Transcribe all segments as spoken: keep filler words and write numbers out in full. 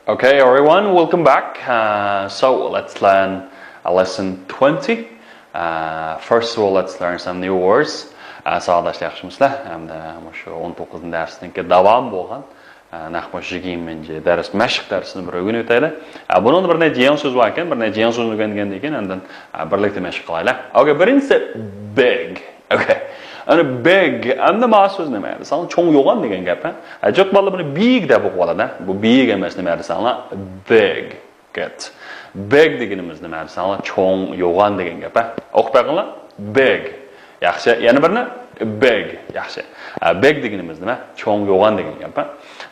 Okay, everyone, welcome back. Uh, so let's learn a lesson twenty. Uh, first of all, let's learn some new words. Uh, ساۋاقداشلار ياخشىمۇسىلەر؟ ھەمدە مۇشۇ ئون توققۇزىنچى دەرسنىڭكى داۋامى بولغان، ئە، نەق مۇشۇ يىگىرمىنچى دەرس، مەشىق دەرسىنى بىر ئۆگىنىۋېتەيلى. ئە، بۇنىڭدا بىر نەچچە يېڭى سۆز بار ئىكەن، بىر نەچچە يېڭى سۆزنى ئۆگەنگەندىن كېيىن ئاندىن، ئە، بىرلىكتە مەشىق قىلايلى. Okay، بىرىنچىسى big. Okay. ئەنە big، ئەمدى ما سۆز نېمە دېسەڭ، چوڭ يوغان دېگەن گەپ، ھە؟ ئە، جىق بالىلار بۇنى big دەپ ئوقۇۋالىدۇ، ھە؟ بۇ big ئەمەس، نېمە دېسەڭلار، big. Good. Big دېگىنىمىز نېمە دېسەڭلار، چوڭ يوغان دېگەن گەپ، ھە؟ ئوقۇپ بېقىڭلار. Big. ياخشى. يەنە بىرنى. Big. ياخشى. ئە، big دېگىنىمىز نېمە؟ چوڭ يوغان دېگەن گەپ، ھە؟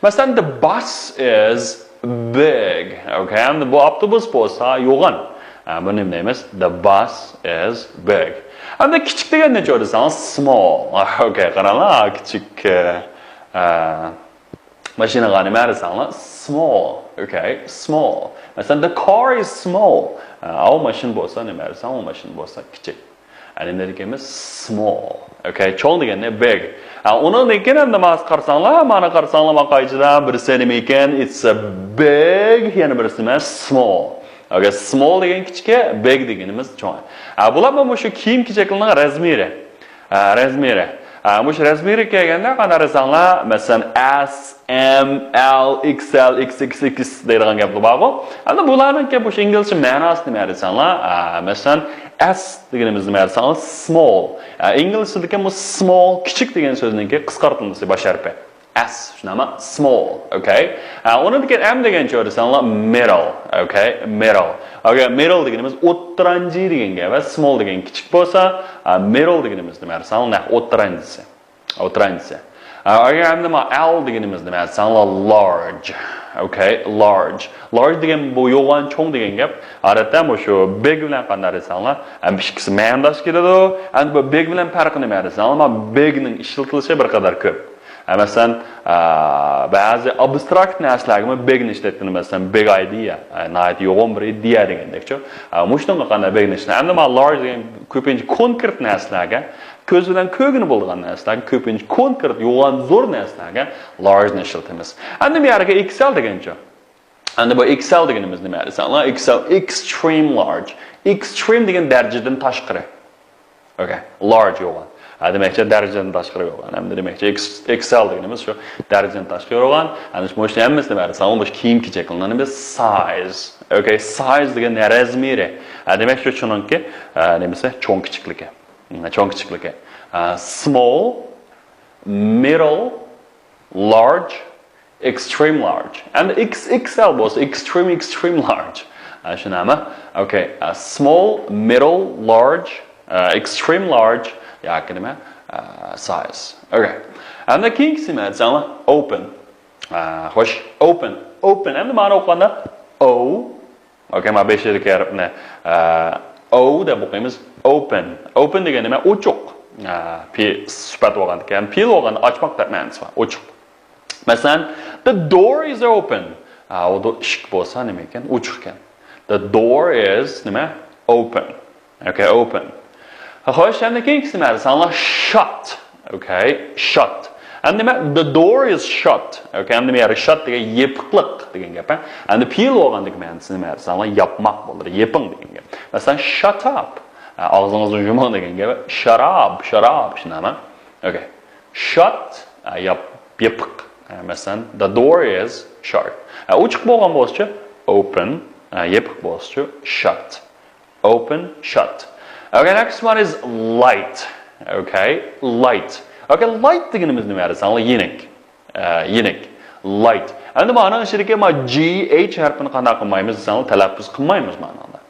مەسىلەن، the bus is big. Okay، ئەمدى بۇ ئاپتوبۇس بولسا يوغان. ئە، بۇنى نېمە دەيمىز؟ The bus is big. ئەمدى كىچىك دېگەن نېچە دېسەڭ، small. Okay، قاراڭلار، كىچىك، ئە، ئە، ماشىنىغا نېمە دېسەڭلار؟ Small. Okay، small. مەسىلەن، the car is small. ئە، ئاۋۇ ماشىنا بولسا نېمە دېسەڭ، ئۇ ماشىنا بولسا كىچىك. ئەنە نېمە دېگەنمىز؟ Small. Okay، چوڭ دېگەننى big. ھە، ئۇنىڭدىن كېيىن ئەمدى مانا قارىساڭلار، مانا قارىساڭلار، ما قايچىدا بىرسى نېمە ئىكەن؟ It's a big، يەنە بىرسى نېمە؟ Small. Okay، small دېگەن كىچىكى، big دېگىنىمىز چوڭ. ھە، بۇلار مۇشۇ كىيىم-كېچەكلىرىنىڭ رەزمىرى. ھە، رەزمىرى. ھە، مۇشۇ رەزمىرى كەلگەندە قانداق دېسەڭلار، مەسىلەن، S، M، L، X L، X X X دەيدىغان گەپلەر بارغۇ. ئەمدى بۇلارنىڭكى مۇشۇ ئىنگلىزچە مەناسى نېمە دېسەڭلار، ئە، مەسىلەن، S دېگىنىمىز نېمە دېسەڭلار، small. ئە، ئىنگلىزچىدىكى بۇ small، كىچىك دېگەن سۆزنىڭكى قىسقارتىلمىسى باش ھەرپى. S، شۇنداقمۇ؟ Small، okay. ئە، ئۇنىڭدىن كېيىن M دېگەن چۆ دېسەڭلار، middle، okay، middle. Okay، middle دېگىنىمىز ئوتتۇرانجى دېگەن گەپ، ۋە small دېگەن كىچىك بولسا، ئە، middle دېگىنىمىز نېمە دېسەڭلار، نەق ئوتتۇرانجىسى. ئوتتۇرانجىسى. ئە، ئەگەر ئەمدى ما L دېگىنىمىز نېمە دېسەڭلار، large. Okay، large. Large دېگەن بۇ يوغان، چوڭ دېگەن گەپ. ئادەتتە مۇشۇ big بىلەن قانداق دېسەڭلار، ئەم، ئىككىسى مەنىداش كېلىدۇ. ئەمدى بۇ big بىلەن پەرقى نېمە دېسەڭلار، ما big نىڭ ئىشلىتىلىشى بىر قەدەر كۆپ. ئە، مەسىلەن، ئە، بەزى ئابستراكت نەرسىلەرگىمۇ big نى ئىشلەتكىنى، مەسىلەن، big idea، ئە، ناھايىتى يوغان بىر ئىدىيە دېگەندەكچۇ. ئە، مۇشۇنىڭغا قانداق big نى ئىشلەت-، ئەمدى ما large دېگەن كۆپىنچە كونكرېت نەرسىلەرگە، كۆز بىلەن كۆرگىلى بولىدىغان نەرسىلەرگە، كۆپىنچە كونكرېت، يوغان، زور نەرسىلەرگە large نى ئىشلىتىمىز. ئەمدى بۇ يەرگە X L دېگەنچۇ؟ ئەمدى بۇ X L دېگىنىمىز نېمە دېسەڭلار، X L، extreme large. Extreme دېگەن دەرىجىدىن تاشقىرى. Okay، large يوغان. ھە، دېمەكچى، دەرىجىدىن تاشقىرى يوغان. ئەمدى دېمەكچى، X، X L دېگىنىمىز شۇ دەرىجىدىن تاشقىرى يوغان. ئەمدى مۇشۇ ھەممىسىنى بەرسەڭ، بۇ كىيىم-كېچەكلىرىنىڭ نېمە؟ Size. Okay، size دېگەن نە رەزمىرى. ھە، دېمەك، شۇ شۇنىڭكى، ئە، نېمىسى؟ چوڭ كىچىكلىكى. چوڭ كىچىكلىكى. ئە، small، middle، large، extreme large. ئەمدى X X L بولسا، extreme، extreme large. ئە، شۇنداقمۇ؟ Okay، ئە، small، middle، large، ئە، extreme large ياكى نېمە؟ ئە، size. Okay. ئەمدى كېيىنكىسى نېمە دېسەڭلار؟ Open. ئە، خوش، open. Open. ئەمدى مانا ئوقۇغاندا O، Okay، ما بېشىدىكى ھەرپنى، ئە، O دەپ ئوقۇيمىز. Open. Open دېگەن نېمە؟ ئوچۇق. ئە، پې-، سۈپەت بولغاندىكىن، پېئىل بولغاندا ئاچماق دەپ مەنىسى بار. ئوچۇق. مەسىلەن، the door is open. ئە، ئۇ دو-، ئىشىك بولسا نېمە ئىكەن؟ ئوچۇق ئىكەن. The door is نېمە؟ Open. Okay، open. خوش، ئەمدى كېيىنكىسى نېمە دېسەڭلار؟ Shut. Okay، shut. ئەمدى نېمە؟ The door is shut. Okay، ئەمدى بۇ يەردە shut دېگەن يېپىقلىق دېگەن گەپ، ھە؟ ئەمدى پېئىل بولغاندىكى مەنىسى نېمە دېسەڭلار؟ ياپماق بولىدۇ، يېپىڭ دېگەن گەپ. مەسىلەن، shut up. ھە، ئاغزىڭىزنى يۇمۇڭ دېگەن گەپ. Shut up، shut up، شۇنداقمۇ؟ Okay. Shut، ھە، ياپ-، يېپىق. ھە، مەسىلەن، the door is shut. ھە، ئوچۇق بولغان بولسىچۇ؟ Open. ھە، يېپىق بولسىچۇ؟ Shut. Open، shut. Okay، next one is light. Okay، light. Okay، light دېگىنىمىز نېمە دېسەڭلار؟ يېنىك. ئە، يېنىك. Light. ئەمدى مانىڭ ئىچىدىكى ما G H ھەرپىنى قانداق قىلمايمىز دېسەڭلار، تەلەپپۇز قىلمايمىز مانىڭدا.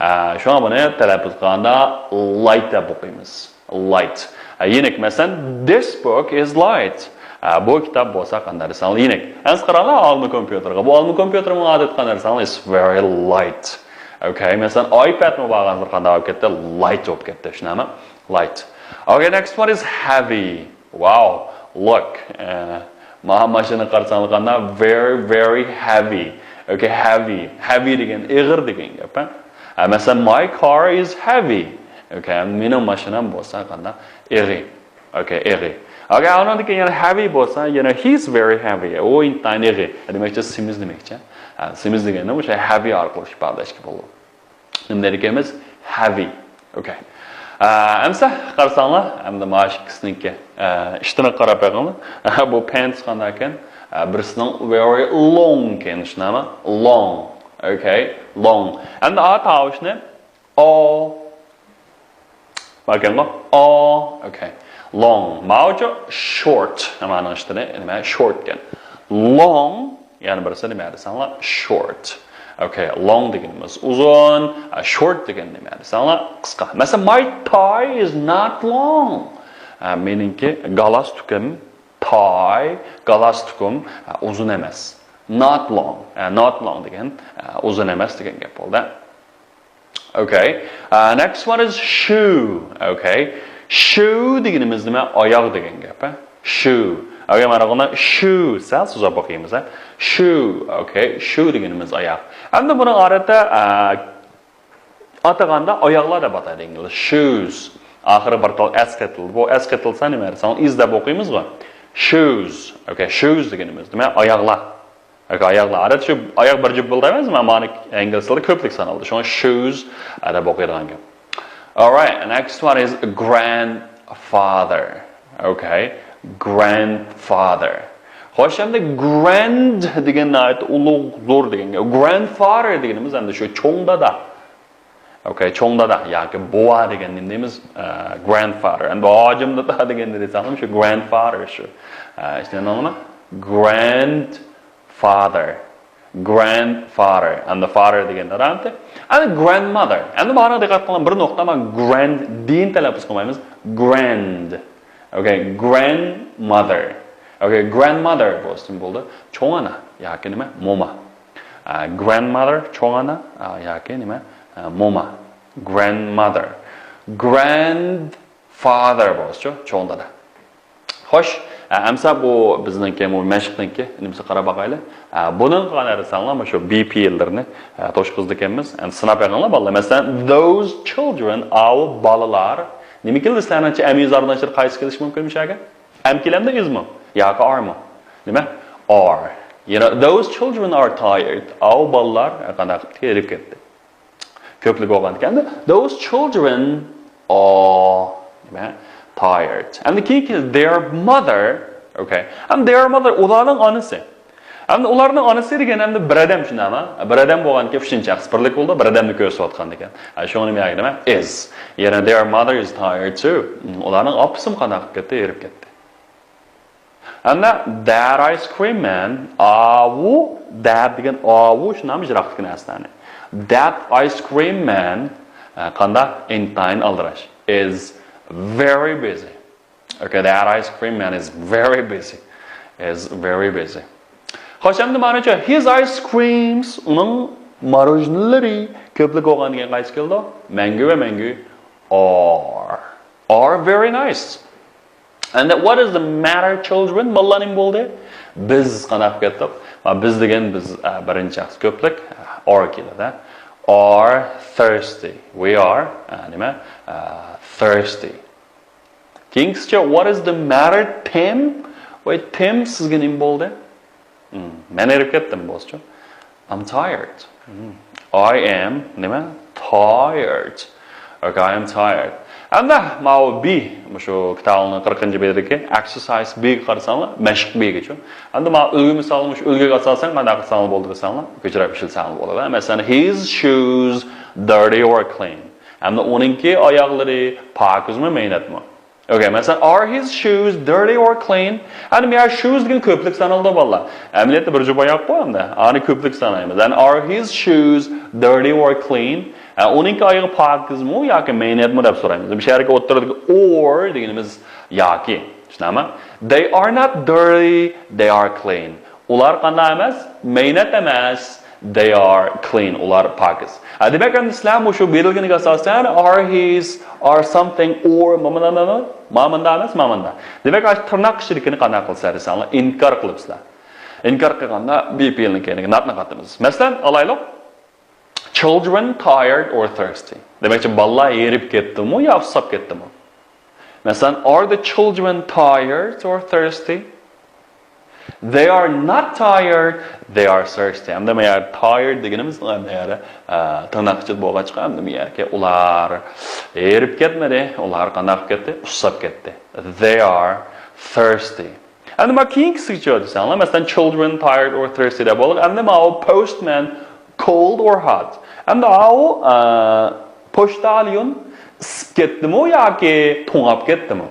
ئە، شۇڭا بۇنى تەلەپپۇز قىلغاندا light دەپ ئوقۇيمىز. Light. ئە، يېنىك. مەسىلەن، this book is light. ئە، بۇ كىتاب بولسا قانداق دېسەڭلار، يېنىك. ئەمسە قاراڭلار ئالما كومپيۇتېرغا. بۇ ئالما كومپيۇتېر ماڭا دەپ قانداق دېسەڭلار، it's very light. Okay، مەسىلەن، iPad مۇ بارغانسېرى قانداق بولۇپ كەتتى؟ Light بولۇپ كەتتى، شۇنداقمۇ؟ Light. Okay، next one is heavy. Wow, look. ئە، ما-، ماشىنىغا قارىساڭلار قانداق؟ Very, very heavy. Okay، heavy. Heavy دېگەن ئېغىر دېگەن گەپ، ھە؟ ئە، مەسىلەن، my car is heavy. Okay، مېنىڭ ماشىنام بولسا قانداق؟ ئېغىر. Okay، ئېغىر. ئەگەر ئۇنىڭدىن كېيىن يەنە heavy بولسا، يەنە he's very heavy. ئۇ ئىنتايىن ئېغىر. دېمەكچى، سېمىز دېمەكچى. ھە، سېمىز دېگەننى ئوشۇ heavy ئارقىلىق ئىپادىلەشكە بولىدۇ. نېمە دەيدىكەنمىز؟ Heavy. Okay. ئە، ئەمسە قارىساڭلار، ئەمدى مانا شۇ ئىككىسىنىڭكى، ئە، ئىشتىنىغا قاراپ بېقىڭلار. بۇ pants قانداق ئىكەن؟ ئە، بىرسىنىڭ very long ئىكەن، شۇنداقمۇ؟ Long. Okay. Long. ئەمدى ئا تاۋۇشنى ئو. باركەنغۇ؟ ئو. Okay. Long. ماۋۇچۇ short. مانىڭ ئىشتىنى نېمە؟ Short ئىكەن. Long. يەنە بىرسى نېمە دېسەڭلار؟ Short. Okay. Long دېگىنىمىز ئۇزۇن، short دېگەن نېمە دېسەڭلار؟ قىسقا. مەسىلەن، my tie is not long. ئە، مېنىڭكى گالاستۇكۇم، tie، گالاستۇكۇم، ئە، ئۇزۇن ئەمەس. Not long. ئە، not long دېگەن، ئە، ئۇزۇن ئەمەس دېگەن گەپ بولدى. Okay. ئە، next one is shoe. Okay. Shoe دېگىنىمىز نېمە؟ ئاياغ دېگەن گەپ، ھە؟ Shoe. Okay، مانا بۇنى shoe، سەل سوزۇپ ئوقۇيمىز، ھە؟ Shoe. Okay. Shoe دېگىنىمىز ئاياغ. ئەمدى بۇنى ئادەتتە، ئە، ئاتىغاندا ئاياغلار دەپ ئاتايدۇ ئىنگلىز. Shoes. ئاخىرى بىر تال s قېتىلدى. بۇ s قېتىلسا نېمە دېسەڭ، is دەپ ئوقۇيمىزغۇ. Shoes. Okay. Shoes دېگىنىمىز نېمە؟ ئاياغلار. Okay، ئاياغلار. ئادەتتە شۇ ئاياغ بىر جۈپ بولىدۇ ئەمەسمۇ؟ مانا ئىنگلىز تىلىدا كۆپلۈك سانالدى. شۇڭا shoes دەپ ئوقۇيدىغان گەپ. Alright, next one is grandfather. Okay, grandfather. خوش، ئەمدى grand دېگەن ناھايىتى ئۇلۇغ، زور دېگەن گەپ. Grandfather دېگىنىمىز ئەمدى شۇ چوڭ دادا. Okay، چوڭ دادا ياكى بوۋا دېگەن نېمە دەيمىز؟ ئە، grandfather. ئەمدى ھاجىم دادا دېگەندە دېسەڭلار شۇ grandfather شۇ. ئە، ئىشلەندىڭلارمۇ؟ Grandfather. Grandfather. ئەمدى father دېگەندە رامتى. ئەمدى grandmother. ئەمدى مانا دىققەت قىلىڭ، بىر نۇقتا، مانا grand دىن تەلەپپۇز قىلمايمىز. Grand. Okay، grandmother. Okay، grandmother بولسا نېمە بولدى؟ چوڭ ئانا ياكى نېمە؟ موما. ئە، grandmother، چوڭ ئانا، ئە، ياكى نېمە؟ ئە، موما. Grandmother. Grandfather بولسىچۇ؟ چوڭ دادا. خوش، ئە، ئەمسە بۇ بىزنىڭكى، بۇ مەشىقنىڭكى نېمىسىگە قاراپ باقايلى. ئە، بۇنىڭغا قاراپ دېسەڭلار، مانا شۇ be پېئىللىرىنى، ئە، توشقۇزىدىكەنمىز. ئەمدى سىناپ بېقىڭلار، بالىلار. مەسىلەن، those children، ئاۋۇ بالىلار. نېمە كېلىدۇ سىلەرنىڭچە؟ ئەمىزارنىڭ ئىچىدە قايسى كېلىشى مۇمكىن مۇشۇ يەرگە؟ ئەم كېلەمدۇ، ئىزمۇ؟ ياكى ئارمۇ؟ نېمە؟ ئار. You know, those children are tired. ئاۋۇ بالىلار قانداق قىپتۇ؟ ھېرىپ كەتتى. كۆپلۈك بولغان ئىكەن. Those children are، نېمە؟ Tired. ئەمدى كېيىن كېلىدۇ their mother. Okay. ئەمدى their mother، ئۇلارنىڭ ئانىسى. ئەمدى ئۇلارنىڭ ئانىسى دېگەن ئەمدى بىر ئادەم شۇنداقمۇ؟ بىر ئادەم بولغاندىكىن ئۈچىنچى شەخس بىرلىك بولىدۇ، بىر ئادەمنى كۆرسىتىۋاتقاندىكىن. ئە، شۇڭا نېمە دېگەن نېمە؟ Is. يەنە their mother is tired too. ئۇلارنىڭ ئاپىسىمۇ قانداق قىلىپ كەتتى؟ ھېرىپ كەتتى. ئەمدى that ice cream man، ئاۋۇ، that دېگەن ئاۋۇ، شۇنداقمۇ يىراقتىكى نەرسىلەرنى. That ice cream man، ئە، قانداق؟ ئىنتايىن ئالدىراش. Is very busy. Okay, that ice cream man is very busy. Is very busy. خوش، ئەمدى مانىچۇ، his ice creams، ئۇنىڭ ماروژنىلىرى كۆپلۈك بولغان دېگەن قايسى كېلىدۇ؟ مەڭگۈ ۋە مەڭگۈ are. Are very nice. And what is the matter, children? بالىلار، نېمە بولدى؟ بىز قانداق قىلىپ كەتتۇق؟ ما بىز دېگەن بىز، ئە، بىرىنچى شەخس كۆپلۈك، ئە، are كېلىدۇ. Are thirsty. We are، ئە، نېمە؟ ئە، thirsty. كېيىنكىسىچە، what is the matter, Tim? ۋاي، تىم، سىزگە نېمە بولدى؟ مم، مەن ھېرىپ كەتتىم بولسىچۇ. I'm tired. مم. I am نېمە؟ Tired. Okay, I am tired. ئەمدى ماۋۇ be، مۇشۇ كىتابنىڭ قىرىقىنچى بېتىدىكى exercise B گە قارىساڭلار، مەشىق B گىچۇ. ئەمدى ماۋۇ ئۈلگە مىسالى، مۇشۇ ئۈلگىگە ئاساسەن قانداق قىلساڭلار بولىدۇ دېسەڭلار، كۆچۈرۈپ ئىشلىسەڭلار بولىدۇ. مەسىلەن، his shoes dirty or clean. ئەمدى ئۇنىڭكى ئاياغلىرى پاكىزمۇ، مەينەتمۇ؟ Okay، مەسىلەن، are his shoes dirty or clean? ئەمدى مانا shoes دېگەن كۆپلۈك سانىلىدۇ، بالىلار. ئەمەلىيەتتە بىر جۈپ ئاياق بۇ ئەمدى. ئانى كۆپلۈك سانايمىز. And are his shoes dirty or clean? ئە، ئۇنىڭكى ئايىغى پاكىزمۇ ياكى مەينەتمۇ دەپ سورايمىز. بۇ يەردىكى ئوتتۇرىدىكى or دېگىنىمىز ياكى. چۈشىنەما؟ They are not dirty, they are clean. ئۇلار قانداق ئەمەس؟ مەينەت ئەمەس. They are clean. ئۇلار پاكىز. ھە، دېمەك، ئەمدى سىلەر مۇشۇ بېرىلگىنىگە ئاساسەن، are his، are something، or، ما مۇنداق، ما مۇنداق ئەمەس، ما مۇنداق. دېمەك، ئاشۇ تىرناق ئىچىدىكىنى قانداق قىلىسىلەر دېسەڭلار، ئىنكار قىلىپسىلەر. ئىنكار قىلغاندا be پېئىلنىڭ كەينىگە not نى قاتىمىز. مەسىلەن، ئالايلۇق. Children tired or thirsty. دېمەكچى، بالىلار ھېرىپ كەتتىمۇ يا ئۇسساپ كەتتىمۇ؟ مەسىلەن، are the children tired or thirsty? They are not tired, they are thirsty. ئەمدى ما يەر tired دېگىنىمىز، ما يەر، ئە، تىرناق ئىچىدە بولغاچقا، ئەمدى ما يەرگە ئۇلار ھېرىپ كەتمىدى، ئۇلار قانداق قىلىپ كەتتى؟ ئۇسساپ كەتتى. They are thirsty. ئەمدى ما كېيىنكىسىگىچە دېسەڭلار، مەسىلەن، children tired or thirsty دەپ بولدۇق. ئەمدى ماۋۇ postman cold or hot. ئەمدى ئاۋۇ، ئە، پوچتاليون ئىسسىپ كەتتىمۇ ياكى توڭاپ كەتتىمۇ؟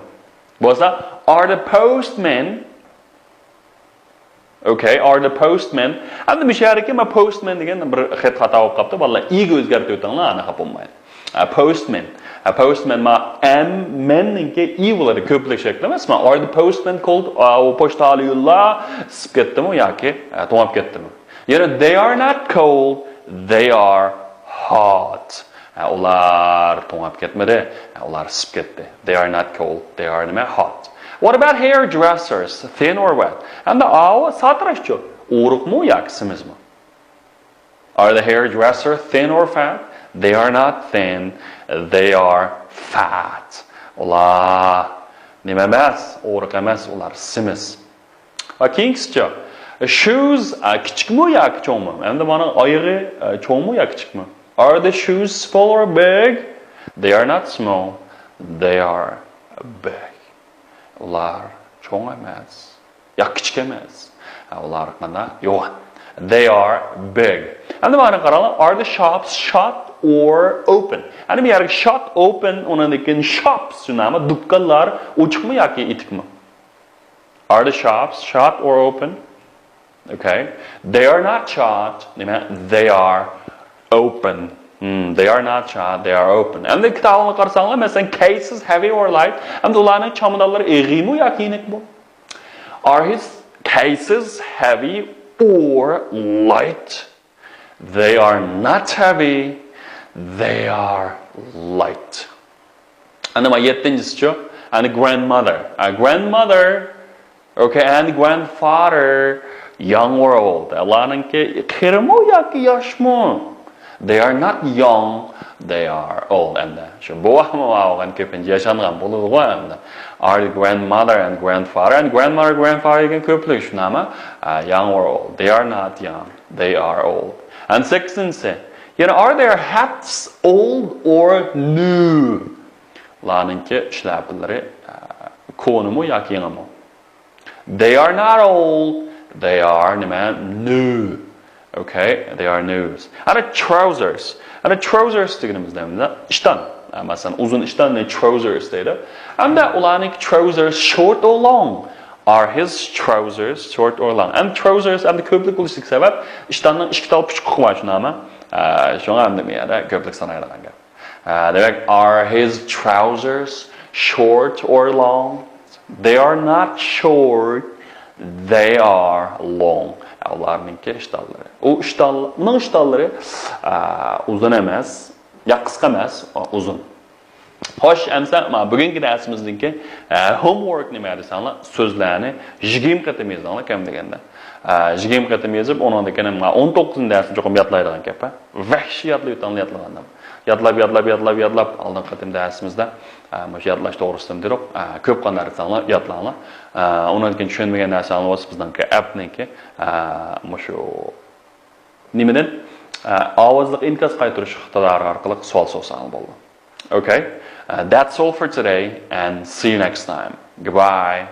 بولسا، are the postmen، okay, are the postmen. ئەمدى مۇشۇ يەردىكى ما postman دېگەن بىر خەت خاتا بولۇپ قاپتۇ. بالىلار، ئىگە ئۆزگەرتىۋېتىڭلار، ئانا خاپا بولمايلى. ئە، postman. ئە، postman، ما ئەم، مەننىڭكى ئى بولىدۇ، كۆپلۈك شەكلى ئەمەس. ما are the postmen cold، ئا، ئۇ پوچتاليونلار ئىسسىپ كەتتىمۇ ياكى، ئە، توڭاپ كەتتىمۇ؟ يەنە they are not cold, they are hot. ھە، ئۇلار توڭاپ كەتمىدى. ھە، ئۇلار ئىسسىپ كەتتى. They are not cold, they are نېمە؟ Hot. What about hairdressers, thin or fat? ئەمدى ئاۋۇ ساتىراشچۇ؟ ئورۇقمۇ ياكى سېمىزمۇ؟ Are the hairdresser thin or fat? They are not thin, they are fat. ئۇلار نېمە ئەمەس؟ ئورۇق ئەمەس، ئۇلار سېمىز. ۋە كېيىنكىسىچە، shoes، ئە، كىچىكمۇ ياكى چوڭمۇ؟ ئەمدى مانا ئايىغى، ئە، چوڭمۇ ياكى كىچىكمۇ؟ Are the shoes small or big? They are not small. They are big. ئۇلار چوڭ ئەمەس. يا كىچىك ئەمەس. ئە، ئۇلار قانداق؟ يوغان. They are big. ئەمدى مانا قاراڭلار. Are the shops shut or open? ئەمدى بۇ يەرگە shut، open، ئۇنىڭدىن كېيىن shops، شۇنداقمۇ؟ دۇكانلار ئوچۇقمۇ ياكى ئېتىكمۇ؟ Are the shops shut or open? Okay. They are not shut. نېمە؟ They are open. Hmm, they are not shut, they are open. ئەمدى كىتابىڭلارغا قارىساڭلار، مەسىلەن، cases heavy or light. ئەمدى ئۇلارنىڭ چامادانلىرى ئېغىرمۇ ياكى يېنىكمۇ؟ Are his cases heavy or light? They are not heavy, they are light. ئەنە ما يەتتىنچىسىچۇ؟ ئەنە grandmother. ئە، grandmother، okay, and grandfather, young or old. ئۇلارنىڭكى قېرىمۇ ياكى ياشمۇ؟ They are not young, they are old. ئەمدى شۇ بوۋاقمۇ بولغان، كۆپىنچە ياشانغان بولىدىغۇ ئەمدى. Are the grandmother and grandfather. And grandmother, grandfather دېگەن كۆپلۈك شۇنداقمۇ؟ ئە، young or old. They are not young. They are old. ئەنە سەككىزىنچىسى. يەنە are their hats old or new? ئۇلارنىڭكى شىلەپىلىرى، ئە، كونىمۇ ياكى يېڭىمۇ؟ They are not old. They are نېمە؟ New. Okay, they are new. ئەنە trousers. ئەنە trousers دېگىنىمىز نېمە؟ ئىشتان. ئە، مەسىلەن، ئۇزۇن ئىشتاننى trousers دەيدۇ. ئەمدى ئۇلارنىڭكى trousers short or long? Are his trousers short or long? ئەمدى trousers ئەمدى كۆپلۈك بولۇشلۇق سەۋەب، ئىشتاننىڭ ئىككى تال پۇچۇقلۇقى بار، شۇنداقمۇ؟ ئە، شۇڭا ئەمدى بۇ يەردە كۆپلۈك سانايدىغان گەپ. ئە، دېمەك، are his trousers short or long? They are not short, they are long. ئە، ئۇلارنىڭكى ئىشتانلىرى. ئۇ ئىشتان، ئۇنىڭ ئىشتانلىرى، ئە، ئۇزۇن ئەمەس، يا قىسقا ئەمەس، ئۇزۇن. خوش، ئەمسە، مانا بۈگۈنكى دەرسىمىزدىكى، ئە، homework نېمە دېسەڭلار، سۆزلەرنى يىگىرمە قېتىم يېزىڭلار كەم دېگەندە. ئە، يىگىرمە قېتىم يېزىپ، ئۇنىڭدىن كېيىن مانا ئون توققۇزىنچى دەرسنى چوقۇم يادلايدىغان گەپ، ھە. ۋەھشىي يادلاۋېتىڭلار يادلىغاندا. يادلاپ، يادلاپ، يادلاپ، يادلاپ، ئالدىنقى قېتىم دەرسىمىزدە، ئە، مۇشۇ يادلاش توغرىسىدا دېدۇق. ئە، كۆپ قانداق دېسەڭلار يادلاڭلار. ئە، ئۇنىڭدىن كېيىن چۈشەنمىگەن نەرسەڭلار بولسا بىزنىڭكى ئەپنىڭكى، ئە، مۇشۇ نېمىدىن؟ ئە، ئاۋازلىق ئىنكاس قايتۇرۇش ئىقتىدارى ئارقىلىق سوئال سورىساڭلار بولىدۇ. Okay. Uh, that's all for today and see you next time. Goodbye.